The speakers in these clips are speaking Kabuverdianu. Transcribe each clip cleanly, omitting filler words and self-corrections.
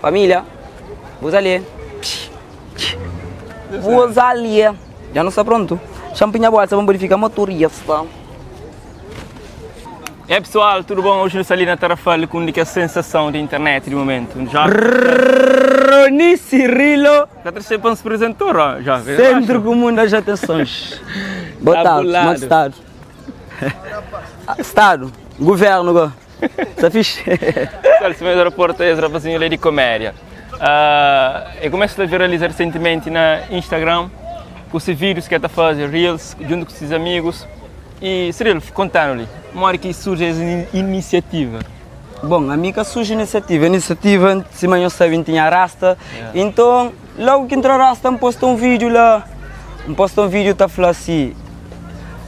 Família, bus ali. Bus ali. Já não está pronto. Champinha bolsa, vamos verificar motorista. É pessoal, tudo bom? Hoje nós ali na Tarrafal com a sensação de internet de momento. Já Rony Cirilo, já trouxe para se apresentar, ó, já. Centro Comum das Atenções. Boa Tá tarde, como é que bolado. está? Estado, governo, go. Está fixe? Pessoal, esse meu aeroporto é esse rapazinho ali de comédia. Eu começo a viralizar recentemente na Instagram com os vídeos que está fazendo, reels, junto com seus amigos. E Cirilo, contando-lhe, uma hora que surge essa iniciativa. Bom, a mim que surge iniciativa. Iniciativa, se manhã sabem, tinha rasta. Então, logo que entrou rasta, me postou um vídeo lá. Me postou um vídeo, tá falando assim: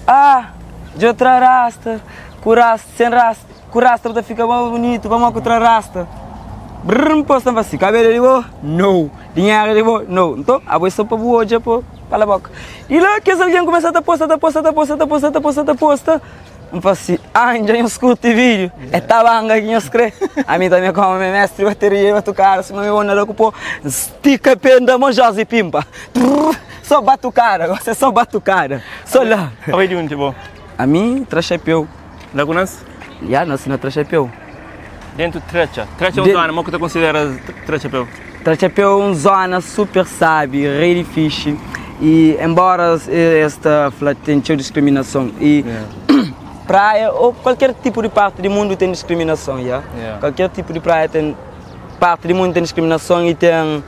Ah, de outra rasta, com rasta, sem rasta, com rasta para ficar mais bonito, vamos com outra rasta. Brrr, me postou assim: cabelo de boa? Não. Dinheiro de boa? Não. Então, a boa só para boa, já pô, cala a boca. E lá que alguém começa a postar, a postar, a postar, a postar, a postar, a postar. Me fala assim, ah, já eu escuto vídeo. É tabanga que eu escrevo. A mim também como meu mestre bateria, batucar, se meu ona lá pô, estica penda, mojosa e pimpa. Trrr, Só batucara, você só batucara. Só lá. Oi, de onde, bom? A mim, trachapeu. Lagunas? Já, nasci na trachapeu. Dentro de Trecha. Trecha é De- uma zona, mas que tu consideras Trecha, peu? Trachapeu é uma zona super sábia, rei de fixe. E embora esta tenha discriminação e praia ou qualquer tipo de parte do mundo tem discriminação, yeah? Yeah. Qualquer tipo de praia tem parte do mundo tem discriminação e tem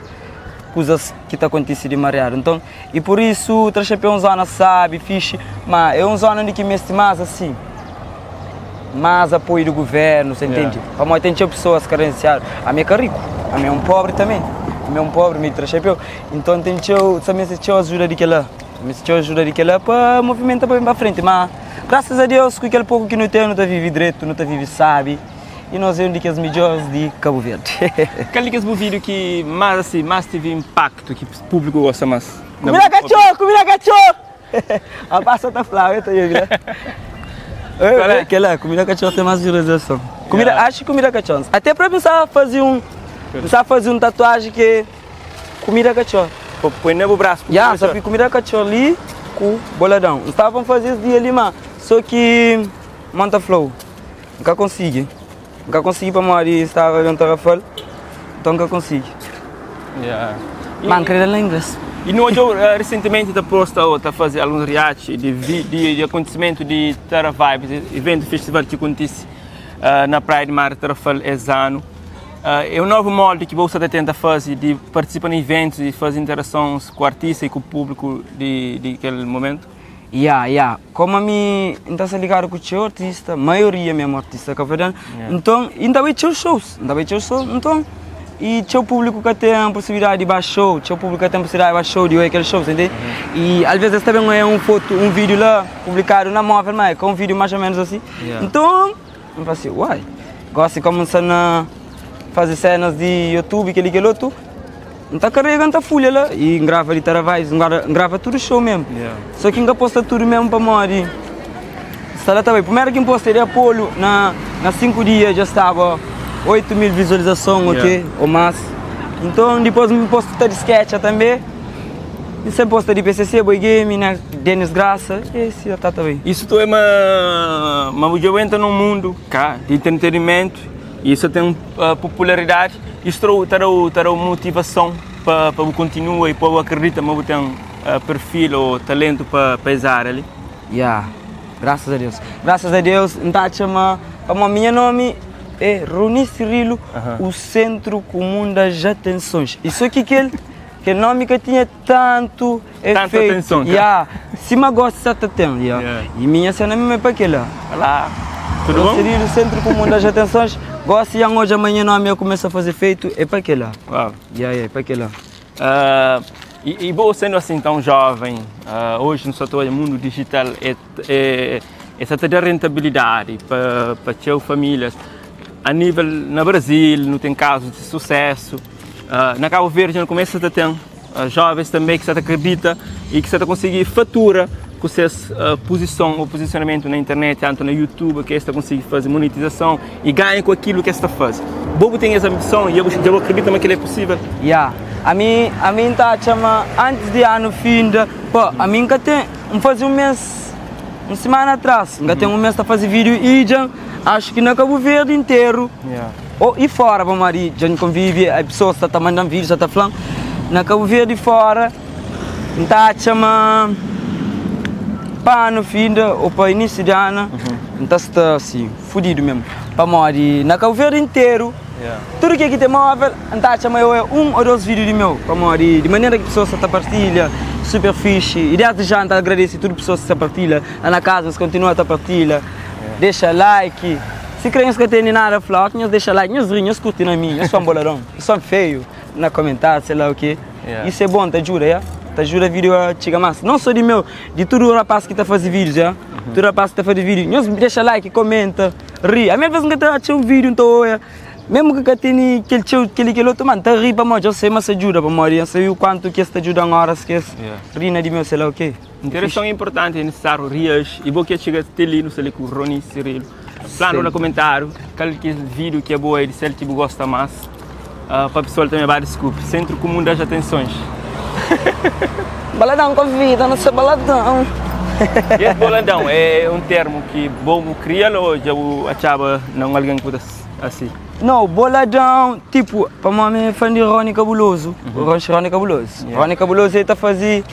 coisas que tá acontecendo de marear. Então, e por isso Trachapeu é uma zona sabe, fixe, mas é uma zona onde que mexe mais assim. Mais apoio do governo, você Yeah. entende? Para nós tem pessoas carenciadas. A minha é rico, a minha é um pobre também. A minha é um pobre, me trachapeu. Então tem também se tinha ajuda de lá. Também se tinha ajuda de lá para movimentar para frente, mas graças a Deus com aquele pouco que não tem, não tá vive direito, não tá vive sabe. E nós é um dos melhores de Cabo Verde. Qual é que é o vídeo que mais assim, mais teve impacto, que o público gosta mais? Comida cachorro, comida cachorro! A passa tá flávia, tá aí, né? Qual é? Aquela comida cachorro tem mais visualização. Comida, Yeah. acho que comida cachorro. Até para pensar fazer um, pensar fazer um tatuagem que comida cachorro. Pô, Põe no braço. Já, só que comida cachorro ali com boladão. Estavam fazer esse dia ali, mas só que monta flow. Nunca consegui. Nunca consegui para morrer, estava em Tarrafal. Então nunca consegui. Yeah. E, Mas queria ler inglês. e no hoje, recentemente está posta ou tá fazer alguns react de, de, de acontecimento de Terra Vibes, evento festival que acontece na Praia de Mar Tarrafal esse ano. É um novo molde que você tenta fazer de participar em eventos e fazer interações com o artista e com o público de, de aquele momento. Yeah, yeah. Como a mim, então se ligado com o artista, maioria mesmo artista cabo-verdiano. Yeah. Então, ainda vai ter shows, ainda vai ter shows, então, e tinha o público que tem a possibilidade de baixar show, tinha o público que tem a possibilidade de baixar show, de ver aquele show, entende? E às vezes também é um foto, um vídeo lá, publicado na móvel, mas é um vídeo mais ou menos assim. Yeah. Então, eu falo assim, uai, gosto de começar a fazer cenas de YouTube, aquele aquele outro, não tá carregando a folha lá e grava ali Taravais, grava, grava tudo show mesmo. Yeah. Só que nunca posta tudo mesmo para morrer. Está lá também. Primeiro que postei de Apolo, na, na 5 dias já estava 8 mil visualizações, ok? Yeah. Ou mais. Então depois me posto de sketch também. E sempre posta de PCC, Boy Game, né? Denis Graça, esse já tá também. Isso tu é uma, uma eu entra num mundo cá, de entretenimento e isso tem popularidade. Isso terá terá motivação para para continuar e para acreditar mas tem perfil ou talento para pesar ali. Yeah, graças a Deus. Graças a Deus, então chama, como minha nome é Rony Cirilo, o Centro Comum das Atenções. Isso aqui que ele, que nome que tinha tanto Tanta efeito. atenção, cara. Yeah. Se me gosta, tá tem. Yeah. Yeah. E minha cena mesmo é para aquele lá. Olá, tudo Rony bom? Cirilo, Centro Comum das Atenções. Gosto e hoje amanhã nome eu começo a fazer feito, é para aquele lá. Uau. Yeah, yeah, é para aquele lá. E bom, sendo assim tão jovem, hoje no setor do mundo digital é, é, é te dar rentabilidade para para teu famílias. A nível na Brasil, não tem casos de sucesso. Na Cabo Verde, no começo até tem jovens também que se acredita e que se conseguir fatura ku ses puzison ou puzisionamentu na internet, tantu na YouTube ki es ta konsigi faze monetizason i ganha ku akilu ki es ta faze. Bo bu ten es anbison i dja bu akredita ma kila é pusível? Ya, ami ami N ta atxa ma antis di anu finda, pa ami N ka ten, N faze un mês, un simana atras, N ka ten un mês ta faze vídiu i dja N axu ki na Kabu Verdi interu o i fora pamodi dja N konvivi, pesoas sta ta manda-m vídiu, sta ta fla-m na Kabu Verdi fora. N ta atxa ma pa anu finda ô pa inísiu di anu N ta sta asi fudidu mesmu pamodi na Kabu Verdi interu tudu ke ki ten móvel N ta atxa ma eu é un ô dos vídiu di meu pamodi di manera ki pesoas sa ta partilha super fixi i desdi ja N ta agradese tudu pesoas ki sa partilha la na kaza nhos kontinua ta partilha dexa like si kre nhos ka tene nada fla óki nhos dexa like nhos ri nhos kurti na mi nhos fla-m boladon nhos fla-m feiu na komentáriu sei la o ke. Isso é bom, ta ajuda, ya. Ta ajuda vídeo a txiga más. Não só di meu, di tudu rapaz ki ta faze vídeos, ya. Tudu rapaz ki ta faze vídeo. Nhos dexa like, comenta, ri. Ami às vezes N ka ta atxa un vídeo, N ta oia. Mesmo ki ka tene kel txeu, kel li, kel otu, ma N ta ri pamodi dja sei ma sa djuda, pamodi N sabe o kuantu ki es ta djuda-m óras ki es ri na di meu, sei la o ke. Interason é inportanti, é nisisáriu rias i bo ki txiga te li, nu sta li ku Rony Cirilo. Flanu na komentáriu kal ki vídeo ki abo é di sel ki bu gosta más. Pa pessoal também ba descobrir. Centro Comum das Atenções. Baladão com vida, não sou baladão. Esse boladão é um termo que bom cria ou já o achava não alguém que assim? Não, boladão, tipo, para mim é fã de Rony Cabuloso. Rony Cabuloso. Yeah. Rony Cabuloso ele tá fazendo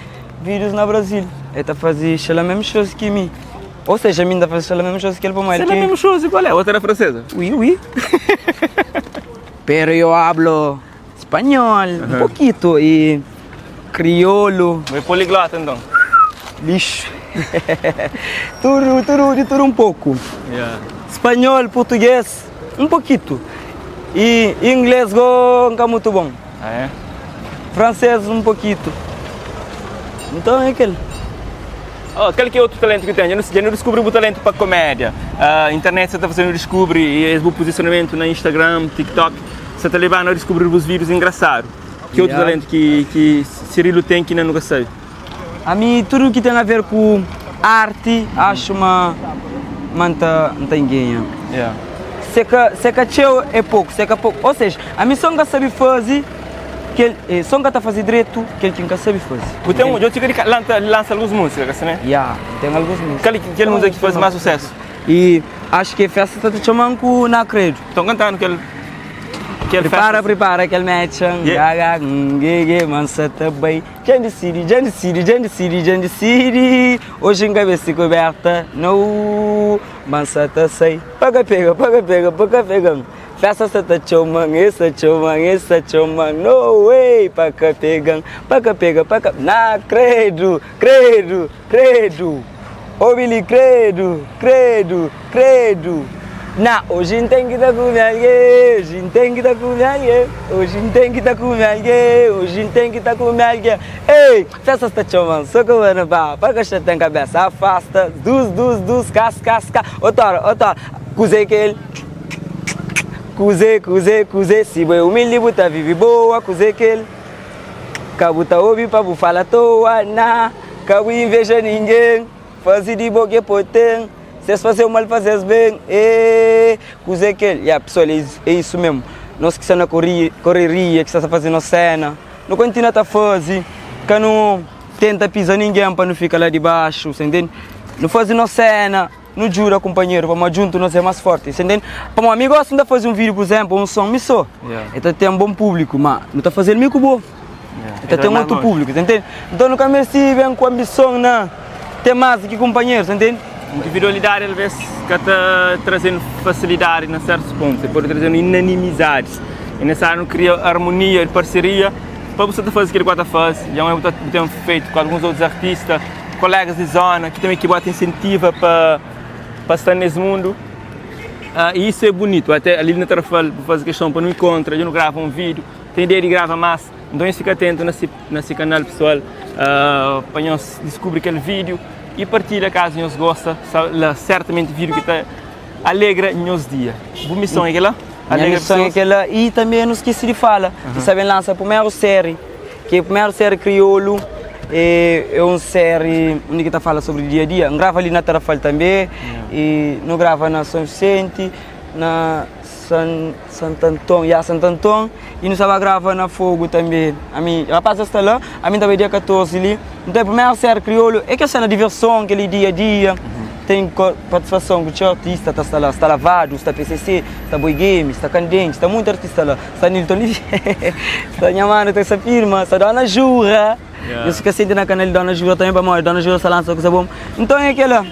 vídeos na Brasil. Ele tá fazendo a mesma coisa que mim. Ou seja, a mim tá fazendo a mesma coisa que ele para mim. É a mesma coisa, qual é? Outra era francesa? Oui, oui. Pero yo hablo español, uh -huh. un poquito, y crioulo. É poliglota então? Lixo. tudo, tudo, de tudo um pouco. Yeah. Espanhol, português, um pouquito. E inglês go nunca muito bom. Ah, é? Francês um pouquito. Então é aquele. Oh, aquele que é outro talento que tem, eu não, eu não descobri o talento para comédia. A internet você está fazendo descobre e esse bom posicionamento na Instagram, TikTok, você está levando a descobrir os vídeos engraçados. Que outro talento que Cirilo tem que ainda nunca sabe? A mim, tudo que tem a ver com arte, acho uma manta engenha. Yeah. Seca tcheu é pouco, seca pouco. Ou seja, a mim só nunca sabe fazer, que ele, só nunca tá fazer direito, que ele nunca sabe fazer. Então, eu te lança, lança algumas músicas, né? Yeah, tem algumas músicas. Qual que música que faz mais sucesso? E acho que a festa está te chamando com na credo. Estão cantando aquele prepara, prepara aquele match. Yeah. Gaga, mansa também. Jandy City, Jandy City, Jandy City, Jandy City. Hoje em cabeça coberta, no. Mansa tá sei. Paga pega, paga pega, paga pega. Festa se tá chamando, essa chamando, essa chamando. No way, paga pega, paga pega, paga. Na credo, credo, credo. Ô Billy, credo, credo, credo. Na, hoje tem que estar com alguém, hoje tem que estar com alguém, hoje tem que estar com alguém, hoje tem que estar com alguém. Ei, festa está chamando, só que eu não vá, para que tem cabeça, afasta, dus, dus, dus, cas, cas, cas. Outra, outra, cuzei que ele. Cuzei, cuzei, cuzei, se boi humilde, buta vive boa, cuzei que ele. Cabuta ouve pra bufala à toa, na, cabu inveja ninguém, fazer de boca potente. Se fazer o mal, fazes bem. E cuzei que ele. Yeah, pessoal, é isso mesmo. Nós que estamos na correria, que estamos fazendo cena, não continua a fazer, que não tenta pisar ninguém para não ficar lá de baixo, você entende? Não faz nossa cena, não jura companheiro, para junto nós é mais forte, você entende? Para um amigo gosta de fazer um vídeo, por exemplo, um som, me só. Yeah. Então tem um bom público, mas não está fazendo mico bom. Yeah. Então tem um outro público, você entende? Então nunca me se vem com ambição, não. Tem mais que companheiro, você entende? Individualidade, às vezes, que está trazendo facilidade em certos pontos, pode trazer unanimidades. É necessário criar harmonia e parceria para você fazer aquilo que você faz. Já é o que tenho feito com alguns outros artistas, colegas de zona, que também que bota incentiva para estar nesse mundo. E isso é bonito. Até ali na Tarrafal, vou fazer questão para não encontrar, eu não gravo um vídeo, tem ideia de gravar mais. Então, fica atento nesse canal, pessoal, para nós descobrir aquele vídeo. E partilha caso nós gosta, certamente vídeo que tá alegra nos dia. Boa missão é aquela? Alegra missão é aquela e também não esqueci de falar. E sabem lança a primeira série, que é a primeira série crioulo. É, é un série undi ki ta fala sobri dia a dia. N grava li na Tarrafal tanbe e nu grava na São Vicente, na San, Santo Anton, ya Santo Anton e nu sta ba grava na Fogo tanbe. Ami, rapaz sta la, ami ta bai dia 14 li. Nton é primeru série kriolu, é kel sena diverson, kel dia a dia. Tem partisipason ku txeu artista ta sta la, sta Lavado, sta PCC, sta Boi Game, sta Candente, sta muitu artista la, sta Nilton Oliveira, sta nha manu ta sta firma, sta Dona Jura. Nhos fika sienti na kanal di Dona Jura tanbe pamodi Dona Jura sta lansa kuza bom. Nton é kela,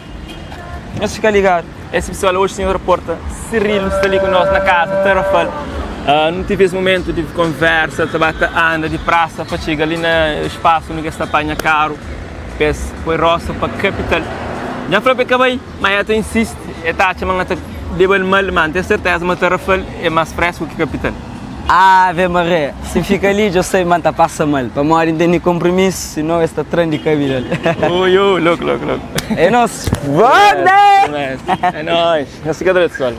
nhos fika ligadu. Esse pessoal hoje senhor reporta Cirilo sta li ku nós na casa Tarrafal. Nu tive esse momento de conversa, ta ba ta anda di praça pa txiga li na espaço undi ki es ta panha carro pa es poi rosta pa capital. Nha fla pa e ka bai, ma e ta insiste, e ta atxa ma nha ta leba-l mal, ma N ten serteza ma Tarrafal é más fresku ki capital. Ave Maria, si N fika li dja sai ma N ta pasa mal, pamodi N tene konpromisu, sinon es ta tra-m di kabidal. Oi, oi, loku, loku, loku. É nos, bom É nóis, nhos fika dretu, pessoal.